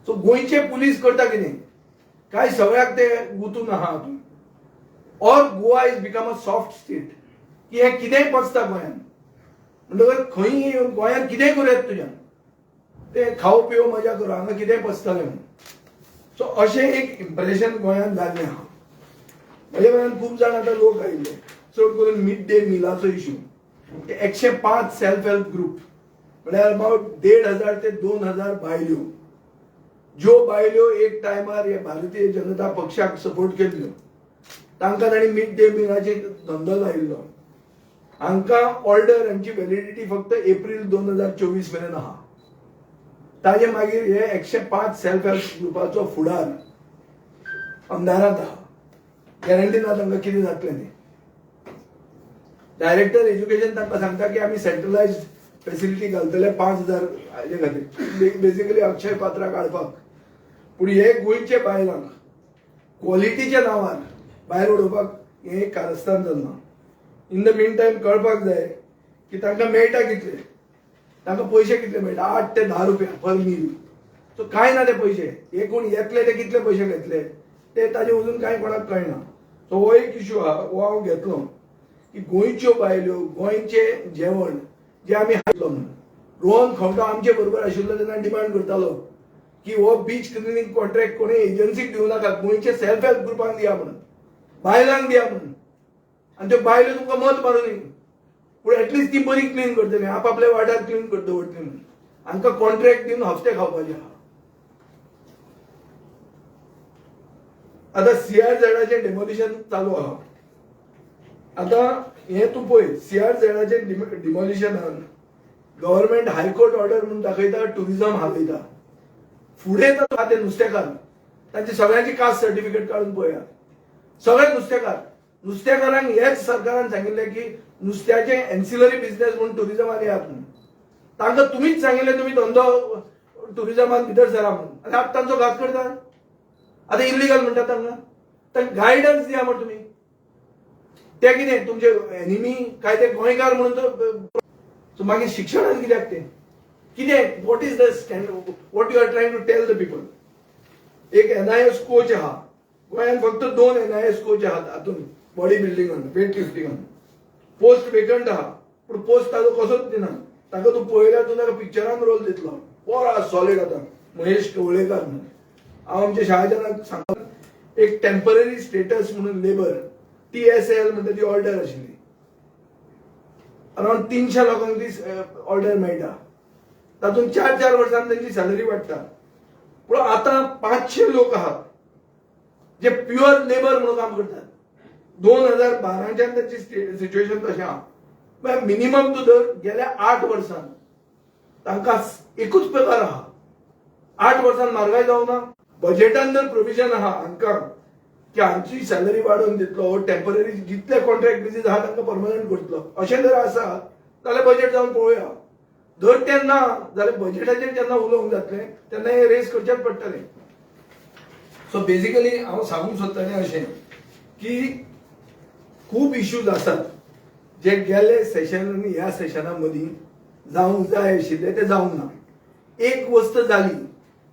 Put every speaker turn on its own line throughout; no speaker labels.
So गोंयचे police करता कितें काय सगळ्याक ते गुतून आहा हातूंत, or Goa is become a soft state की हें कितेंय पचता गोंयांत, म्हणटकर खंय येवन गोंयांत कितेंय करूं येता तुज्यान, ते खावो पिवो मजा करो, हांगा कितेंय पचतलें म्हणून. सो अशें एक इम्प्रेशन गोंयांत जाल्लें आहा. म्हज्या गोंयांत खूब जाण आतां लोक आयिल्ले, चड करून मिड डे मिलाचो इशू. ते 105 सेल्फ हेल्प ग्रुप म्हळ्यार अबाउट 1500 ते 2000 बायल्यो, ज्यो बायल्यो एक टायमार हे भारतीय जनता पक्षाक सपोर्ट केल्ल्यो, तांकां तांणी मिड डे मिलाचेर धंदो लायिल्लो. हांकां ऑर्डर हांची व्हॅलिडिटी फक्त एप्रील 2024 मेरेन आहा. ताजे मागीर हे 105 सेल्फ हेल्प ग्रुपाचो फुडार अंधारांत आहा, गॅरंटी ना तांकां कितें जातलें तें. डायरेक्टर एज्युकेशन तांकां सांगता की आमी सेंट्रलायज फेसिलिटी घालतले 5000 हाजे खातीर, बेसिकली अक्षय पात्रा काडपाक. पूण हे गोंयचे बायलांक क्वॉलिटीच्या नांवार भायर उडोवपाक हें एक कारस्थान चल्लां. इन the mean time कळपाक जाय की तांकां मेळटा कितले, तांकां पयशे कितले मेळटा, 8 ते 10 रुपया पर मील. सो कांय ना ते पयशे, हे कोण येतले ते कितले पयशे घेतले ते ताजे अजून कांय कोणाक कळना. सो हो एक इशू आहा, हो हांव घेतलो की गोंयच्यो बायल्यो, गोंयचें जेवण जें आमी हाडलो म्हणून. रोहन खंवटो आमचे बरोबर आशिल्लो तेन्ना डिमांड करतालो की हो बीच क्लिनींग कॉन्ट्रॅक्ट कोणी एजन्सीक दिवं नाका, गोंयचे सेल्फ हेल्प ग्रुपांक दिया म्हणून, बायलांक दिया म्हणून. आनी त्यो बायलो तुमकां मत मारूं न्ही, पूण एटलिस्ट ती बरी क्लीन करतली, आपापल्या वाड्यार क्लीन करता दवरतली म्हणून. हांकां कॉन्ट्रॅक्ट दिवन हफ्ते खावपाचे आहा. आतां सीआरझेडाचें डेमोलिशन चालू आहा. आतां हें तूं पळय, सीआरझेडाचें डिमोलिशनान गव्हर्मेंट हायकोर्ट ऑर्डर म्हणून दाखयता, टुरिझम हालयता. फुडें तर ते नुस्तेकार, तांची सगळ्यांची कास्ट सर्टिफिकेट काडून पळयात, सगळे नुस्तेकार. नुस्तेकारांक हेच सरकारान सांगिल्लें की नुस्त्याचे एन्सिलरी बिझनेस म्हणून टुरिझमान येयात म्हणून. तांकां तुमीच सांगिल्लें तुमी धंदो टुरिझमान भितर सरा म्हणून, आनी आतां तांचो घात करतात. आतां इल्लिगल म्हणटात तांकां, तांकां गायडन्स दिया म्हण तुमी. ते कितें तुमचे एनिमी काय ते गोंयकार म्हणून तो? सो मागीर शिक्षणान कित्याक तें कितें, what is the stand, what you are trying to tell the people? एक एनआयएस कोच आहा गोंयांत, फक्त 2 एनआयएस कोच आहात हातून बॉडी बिल्डिंगान, वेट लिफ्टिंगान. पोस्ट वेकंट आहा, पूण पोस्ट ताजो कसोच दिना. ताका तूं पळयल्यार तूं ताका पिक्चरान रोल दितलो, बरो आहा सॉलीड. आतां महेश कवळेकार म्हणून हांव आमच्या शाहजहानाक सांगता, एक टेम्पररी स्टेटस म्हणून लेबर TSL म्हणटा ती ऑर्डर आशिल्ली, अरावंड 300 लोकांक ती ऑर्डर मेळटा, तातूंत 4-4 वर्सांनी तांची सॅलरी वाडटा. पूण आतां 500 लोक आहात जे प्युअर लेबर म्हणून काम करतात. 2012च्यान तांची सिच्युएशन तशें आहा. म्हळ्यार मिनिमम तूं धर, गेल्या 8 वर्सां तांकां एकूच पगार आहा. 8 वर्सां म्हारगाय जावना. बजेटान जर प्रोविजन आहा हांकां की हांची सॅलरी वाडोवन दितलो, टेम्पररी जितले कॉन्ट्रॅक्ट बेसीस आहा तांकां परमनंट करतलो, अशें जर आसा जाल्यार बजेट जावन पळोवया. जर तें ना जाल्यार बजेटाचेर जेन्ना उलोवंक जातलें तेन्ना हें रेस करचेंच पडटलें. सो बेसिकली हांव सांगूंक सोदतालें अशें की खूब इश्यूज आसात जे गेले सेशन आनी ह्या सेशना मदीं जावंक जाय आशिल्ले ते जावंक ना. एक वस्त जाली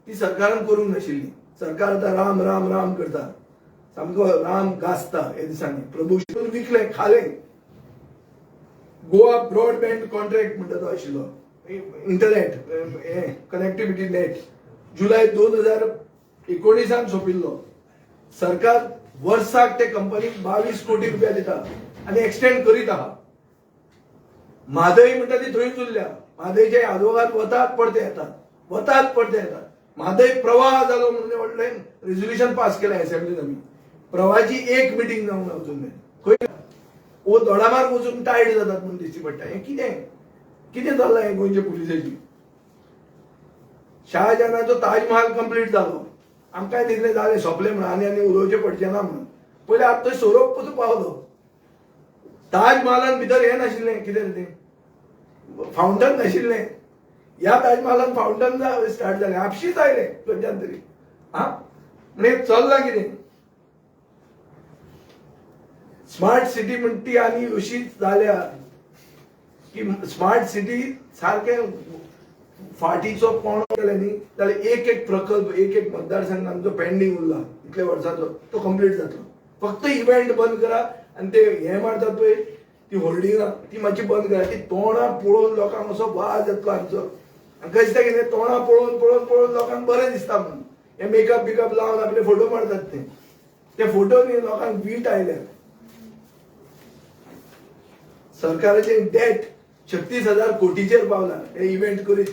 ती सरकारान करूंक नाशिल्ली. सरकार आतां राम राम राम करता, सामको राम गाजता हे दिसांनी, प्रभू विकलें खालें. गोवा ब्रॉडबँड कॉन्ट्रॅक्ट म्हणटा तो आशिल्लो, इंटरनेट हें कनेक्टिविटी नेट, जुलय 2019 सोंपिल्लो. सरकार वर्साक ते कंपनीक 22 कोटी रुपया दिता आनी एक्सटेंड करीत आहा. म्हादय म्हणटा ती थंयच उरल्या. म्हादयचे आदवोगाद वतात परते येतात, वतात परते येतात. म्हादय प्रवाह जालो म्हणून व्हडलें रेजोल्युशन पास केलें असेंब्लीन आमी. प्रवाहाची एक मिटींग जावंक ना अजून मेरेन. खंय ओ दोडामार्ग वचून टायर्ड जातात म्हणून दिश्टी पडटा. हें कितें कितें चल्लां हें गोंयच्या पुलिसाची? शाहजहानाचो ताजमहाल कंप्लीट जालो, आमकांय दिसलें जालें सोंपलें म्हणून, आनी आनी उलोवचें पडचें ना म्हणून. पयलें आतां थंय सोरोप पसून पावलो. ताजमहालान भितर हें नाशिल्लें, कितें तें फावंटन नाशिल्लें. ह्या ताजमहालान फावंटन स्टार्ट जालें, आपशीच आयलें खंयच्यान तरी. आं, म्हणजे चल्लां कितें? स्मार्ट सिटी म्हणटी ती आनी अशी जाल्या की स्मार्ट सिटी सारकें फाटीचो कोणो केले न्ही जाल्यार एक एक प्रकल्प, एक एक मतदारसंघ आमचो पेंडींग उरला इतले वर्सांचो, तो कंप्लीट जातलो. फक्त इव्हेंट बंद करा आनी ते हे मारतात पळय ती होल्डिंगां, ती मातशी बंद करा. ती तोंडां पळोवन लोकांक असो वाज येतलो आमचो. आनी कशें दिसता कितें, तोंडां पळोवन पळोवन पळोवन लोकांक बरें दिसता म्हणून हे मेकअप बिकअप लावन आपले फोटो मारतात. ते ते फोटो न्ही लोकांक वीट आयल्या. सरकाराचे डेट 36,000 कोटीचेर पावला हे इव्हेंट करीत.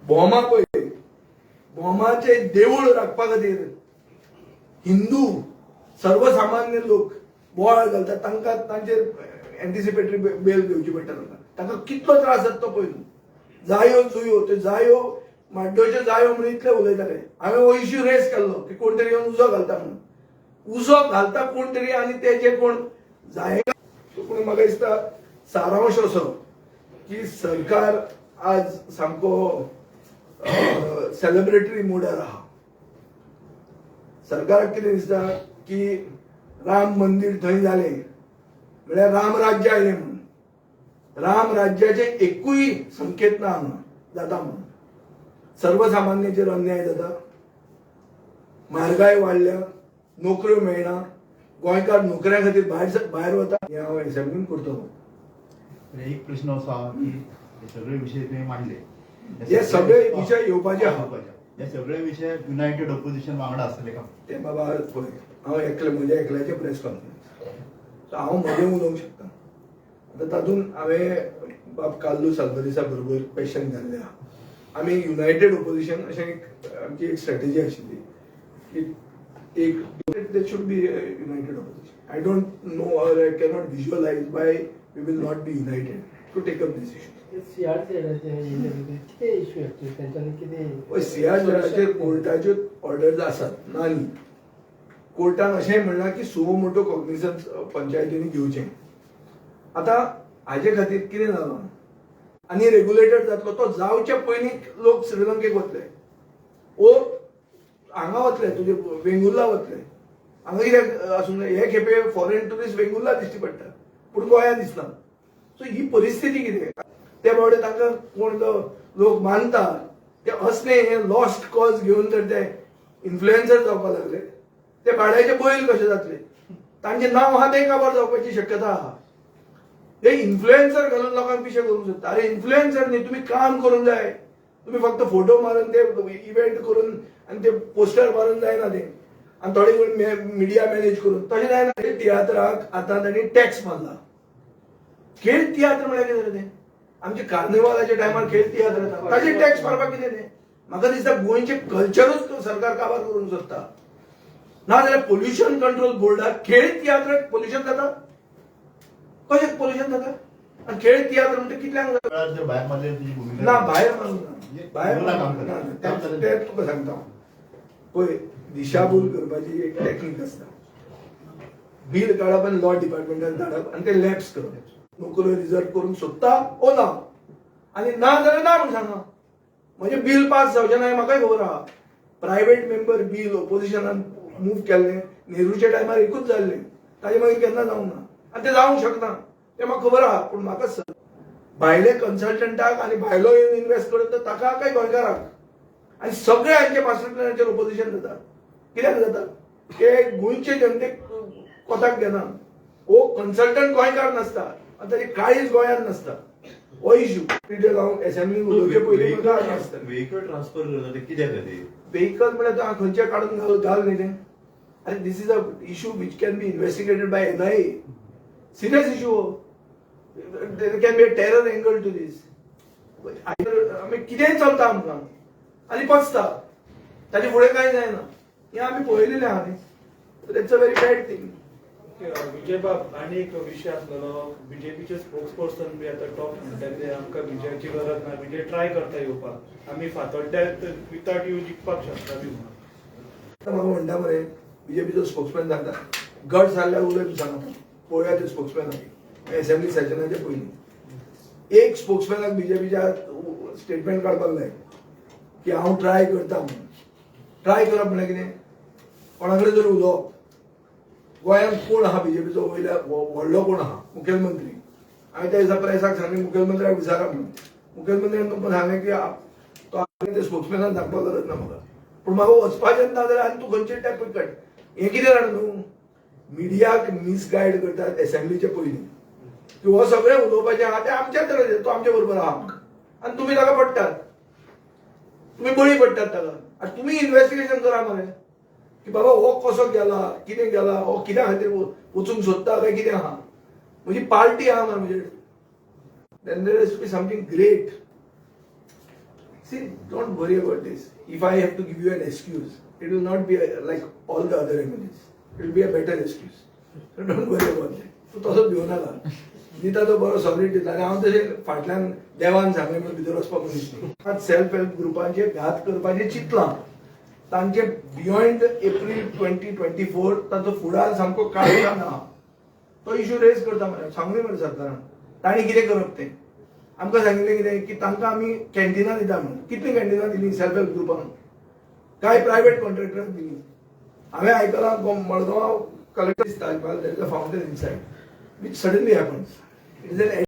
भोमा पळय, भोमाचे देवूळ राखपा खातीर हिंदू सर्वसामान्य लोक बोवाळ घालतात. तांकां तांचेर एंटिसिपेटरी बेल घेवची पडटा. तांकां तांकां कितलो त्रास जाता तो पळय. जायो जुयो, त्यो जायो माड्डोच्यो जायो म्हणून इतले उलयताले. हांवें हो इश्यू रेज केल्लो की कोण तरी येवन उजो घालता म्हणून. उजो घालता कोण तरी आनी ते जे कोण जाय. पूण म्हाका दिसता सारांश असो की सरकार आज सामको सेलिब्रेटरी मोडार आहा. सरकाराक कितें दिसता की राम मंदिर थंय जालें म्हळ्यार राम राज्य आयलें म्हणून. राम राज्याचे एकूय संकेत ना हांगा जाता म्हणून. सर्वसामान्याचेर अन्याय जाता, म्हारगाय वाडल्या, नोकऱ्यो मेळना, गोंयकार नोकऱ्या खातीर भायर भायर वता. हें हांव एसेंब्लीन करतलो.
एक प्रश्न असो आहा की हे सगळे विशय तुवें मांडले,
हे सगळे विशय येवपाचे आहा.
हे सगळे विशय युनायटेड ऑपोजिशन वांगडा आसतले का?
ते बाबा पळय, हांव एकले, म्हज्या एकल्याचे प्रेस कॉन्फरन्स, सो हांव म्हजें उलोवंक शकता. आतां तातूंत हांवें बाब कार्लूस आल्वारीसा बरोबर क्वेश्चन घाल्लें आहा. आमी युनायटेड ओपोजिशन अशें एक आमची एक स्ट्रेटेजी आशिल्ली की एक there should be united opposition. I don't know or I cannot visualise why we will not be united to take up this issue.
सीआरझेडाचे कितें इश्यू एक्चुअली तेंच्यांनी कितें?
पळय, सीआरझेडाचेर कोर्टाच्यो ऑर्डर्स आसात ना न्ही. कोर्टान अशें म्हणलां की सुओ मोटो कॉग्निजन्स पंचायतींनी घेवचें. आतां हाजे खातीर कितें जालां, आनी रेग्युलेटर जातलो तो जावचे पयलीं लोक श्रीलंकेक वतले ओ हांगा वतले, तुजे वेंगुर्ला वतले. हांगा कित्याक आसूंक जाय? हे खेपे फॉरेन ट्युरिस्ट वेंगुर्ला दिश्टी पडटा पूण गोंया दिसना. सो ही परिस्थिती कितें, ते बावडे तांकां कोण तो लोक मानता ते असले हे लॉस्ट कॉज घेवन जर ते इन्फ्लुएन्सर जावपाक लागले, ते भाड्याचे बैल कशे जातले. तांचें नांव आहा तें काबार जावपाची शक्यता आहा. हे इन्फ्लुएन्सर घालून लोकांक पिशे करूंक सोदता. अरे, इन्फ्लुएन्सर न्ही, तुमी काम करूंक जाय. तुमी फक्त फोटो मारून, ते इव्हेंट करून आनी ते पोस्टर मारून जायना ते. आनी थोडे कोण मिडिया मॅनेज करून तशें जायना. तियात्राक आतां तांणी टॅक्स मारला. खेळ तियात्र म्हळ्यार कितें जालें तें? आमचे कार्निवालाच्या टायमार खेळ तियात्र जाता, ताचेर टॅक्स मारपाक कितें तें? म्हाका दिसता गोंयचें कल्चरूच सरकार काबार करूंक सोदता. नाजाल्यार पोल्युशन कंट्रोल बोर्डाक खेळ तियात्राक पोल्युशन जाता कशें? पोल्युशन जाता आनी खेळ तियात्र म्हणटा कितल्यांक जाता?
वेळार जर भायर मारले तुजी भुमिका?
ना, भायर मारूंक ना, भायर
ना, काम
मारूंक
करता.
ना.
काम जालें.
तें तुका सांगता हांव. पळय, दिशाभूल करपाची एक टॅक्नीक आसता. बील काडप आनी लॉ डिपार्टमेंटान धाडप आनी ते लॅप्स करप. नोकऱ्यो रिजर्व करूंक सोदता ओ ना, आनी ना जाल्यार ना म्हूण सांगा. म्हणजे बील पास जावचें ना हें म्हाकाय खबर आहा. प्रायवेट मेंबर बील ओपोजिशनान मूव केल्लें नेहरूच्या टायमार एकूच जाल्लें. ताजे मागीर केन्ना जावंक ना आनी तें जावंक शकना तें म्हाका खबर आहा. पूण म्हाका भायले कन्सल्टंटाक आनी भायलो येवन इन्वेस्ट करत तर ताका काय गोंयकाराक? आनी सगळे हांचे मास्टर प्लॅनाचेर ओपोजिशन जाता. कित्याक जाता? ते गोंयचे जनतेक कोताक घेना. हो कन्सल्टंट गोंयकार नासता आनी ताची काळीज गोंयांत नासता. हो इश्यू डिटेल हांव एसेंब्लीन उलोवचे पयलीं म्हाका आसता.
व्हेकल ट्रान्सफर करता ते कित्या खातीर?
व्हेकल म्हळ्यार तो खंयचे काडून घाल घाल न्ही तें. आनी this is a issue which can be investigated by NIA. Serious issue. There can be a terror angle to this. आमी कितेंय चलता आमकां आनी पचता, ताचे फुडें कांय जायना. हें आमी पळयलेलें आहा न्ही. That's a very bad thing.
Vijay बाब, आनी एक विशय आसलेलो, बीजेपीचे स्पोक्स पर्सन बी आतां टॉप म्हणटा ते आमकां विजयाची गरज ना, विजय ट्राय करता येवपाक, आमी फातोड्ड्यात विथआउट you जिखपाक शकता बी म्हणून.
म्हाका म्हणटा मरे, बीजेपीचो स्पोक्समॅन सांगता, गट जाल्ल्यार उलय सांगा पळोवया. ते स्पोक्समॅनाक एसेंब्ली सेशनाच्या पयलीं एक स्पोक्समॅनाक बीजेपीच्या स्टेटमेंट काडपाक जाय की हांव ट्राय करता म्हणून. ट्राय करप म्हणल्यार कितें? कोणा कडेन जर उलोवप, गोंयांत कोण आहा बीजेपीचो वयल्या व्हडलो कोण आहा? मुखेलमंत्री. हांवें त्या दिसा प्रेसाक सांगलें, मुखेलमंत्र्याक विचारा म्हणून. मुखेलमंत्र्यान तुमकां सांगलें की तो आपल्या ते स्पोक्समॅनान सांगपाक गरज ना म्हाका. पूण म्हाका वचपाचें ना जाल्यार आनी तूं खंयचे टॅप काड. हें कितें जाणा न्हू, मिडियाक मिसगायड करतात एसेंब्लीचे पयलीं की हो सगळें उलोवपाचें आहा तें आमच्याच तरेचें, तो आमच्या बरोबर आहा आनी तुमी ताका पडटात, तुमी बळी पडटात ताका. आनी तुमी इन्व्हेस्टिगेशन करा मरे की बाबा हो कसो गेला, कितें गेला, हो कित्या खातीर वचूंक सोदता काय कितें आहा. म्हजी पार्टी आहा मरे म्हजे. Then there has to be something great. See, don't worry about this. If I have to give you an excuse, it will not be like all the other MLAs. It will be a better excuse. So don't worry about that. तूं तसो भिवन नाका. दिता तो बरो solid दिता. आनी हांव तशें फाटल्यान देवान सांगलें म्हणून भितर वचपाक मनीस न्ही. सेल्फ हेल्प ग्रुपांचेर घात करपाचें चिंतलां. तांचे बियॉन्ड एप्रील 2024 तांचो फुडार सामको काळखान आहा. तो इशू रेज करता मरे, सांगूय मरे सरकारान. तांणी कितें करप तें आमकां सांगिल्लें कितें की तांकां आमी कॅन्टिनां दिता म्हणून. कितलीं कॅन्टिनां दिलीं सेल्फ हेल्प ग्रुपांक? कांय प्रायवेट कॉन्ट्रॅक्टरांक दिली. हांवें आयकलां, मडगांव कलेक्टर दिसता, there is a fountain inside which suddenly happens. It is an